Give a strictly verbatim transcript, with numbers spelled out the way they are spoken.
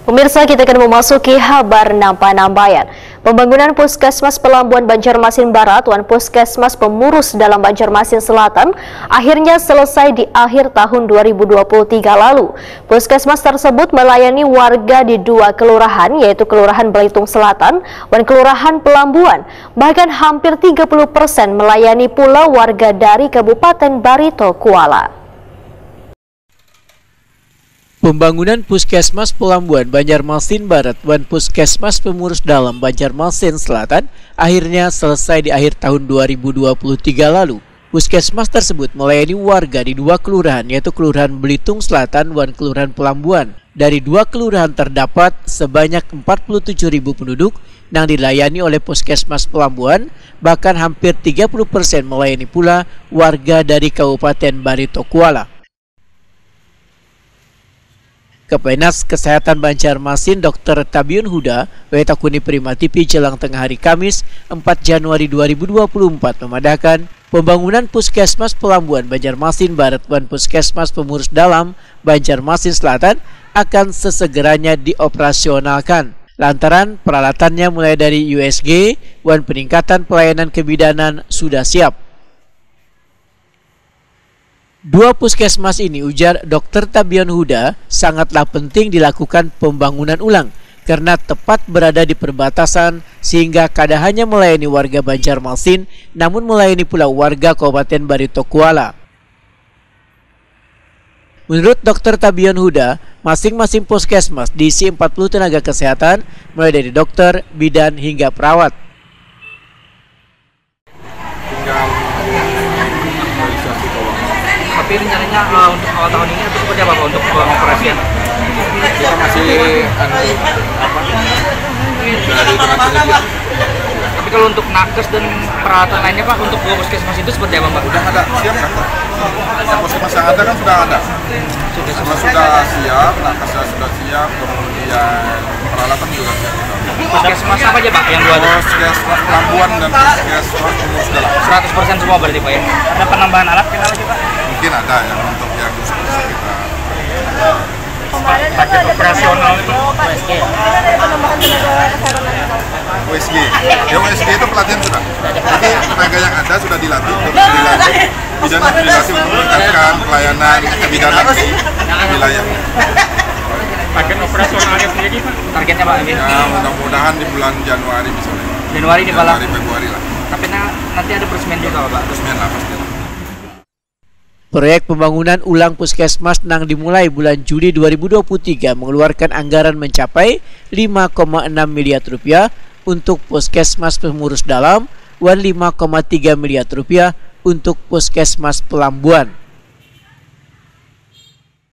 Pemirsa, kita akan memasuki habar nampa-nampayan. Pembangunan Puskesmas Pelambuan Banjarmasin Barat wan Puskesmas Pemurus Dalam Banjarmasin Selatan akhirnya selesai di akhir tahun dua ribu dua puluh tiga lalu. Puskesmas tersebut melayani warga di dua kelurahan, yaitu Kelurahan Belitung Selatan wan Kelurahan Pelambuan. Bahkan hampir tiga puluh persen melayani pula warga dari Kabupaten Barito Kuala. Pembangunan Puskesmas Pelambuan Banjarmasin Barat wan Puskesmas Pemurus Dalam Banjarmasin Selatan akhirnya selesai di akhir tahun dua ribu dua puluh tiga lalu. Puskesmas tersebut melayani warga di dua kelurahan, yaitu Kelurahan Belitung Selatan wan Kelurahan Pelambuan. Dari dua kelurahan terdapat sebanyak empat puluh tujuh ribu penduduk yang dilayani oleh Puskesmas Pelambuan, bahkan hampir tiga puluh persen melayani pula warga dari Kabupaten Barito Kuala. Kapenas Kesehatan Banjarmasin, Dokter Tabiun Huda, W Takuni Prima T V jelang tengah hari Kamis, empat Januari dua ribu dua puluh empat, memadahkan, pembangunan Puskesmas Pelambuan Banjarmasin Barat wan Puskesmas Pemurus Dalam Banjarmasin Selatan akan sesegeranya dioperasionalkan. Lantaran peralatannya mulai dari U S G wan peningkatan pelayanan kebidanan sudah siap. Dua puskesmas ini, ujar Dokter Tabion Huda, sangatlah penting dilakukan pembangunan ulang karena tepat berada di perbatasan sehingga kada hanya melayani warga Banjarmasin namun melayani pula warga Kabupaten Barito Kuala. Menurut Dokter Tabion Huda, masing-masing puskesmas diisi empat puluh tenaga kesehatan, mulai dari dokter, bidan, hingga perawat. Tinggal realisasi doang. Tapi rencananya eh, untuk awal tahun ini atau seperti apa Pak untuk pengoperasian? Kita masih anu apa dari dengan penyedia. Tapi kalau untuk nakes dan peralatan lainnya Pak untuk dua puskesmas itu seperti apa Pak? Udah ada siap kan? Puskesmas yang ada kan sudah ada. Semua sudah siap, nakesnya sudah siap, kemudian peralatan juga siap. Puskesmas apa aja Pak yang dua? Puskesmas Pelambuan dan Puskesmas Pemurus Dalam. Seratus persen semua berarti Pak ya? Ada penambahan alat kita lagi Pak? Mungkin ada yang untuk yang bisa kita Kemarin itu ada operasional itu. Kemarin ada penambahan tenaga kesehatan nasional. U S G. Ya U S G itu pelatihan sudah. Jadi tenaga yang ada sudah dilatih, dilatih. Kemudian dilatih untuk meningkatkan pelayanan kebidanan di wilayah. Target operasionalnya sendiri Pak? Targetnya Pak ini Ya mudah-mudahan di bulan Januari misalnya. Januari di Balang. Januari Februari lah. Tapi na- nanti ada peresmian juga Pak. Resmian lah pasti. Proyek pembangunan ulang puskesmas nang dimulai bulan Juli dua ribu dua puluh tiga mengeluarkan anggaran mencapai lima koma enam miliar rupiah untuk puskesmas Pemurus Dalam wan lima koma tiga miliar rupiah untuk puskesmas Pelambuan.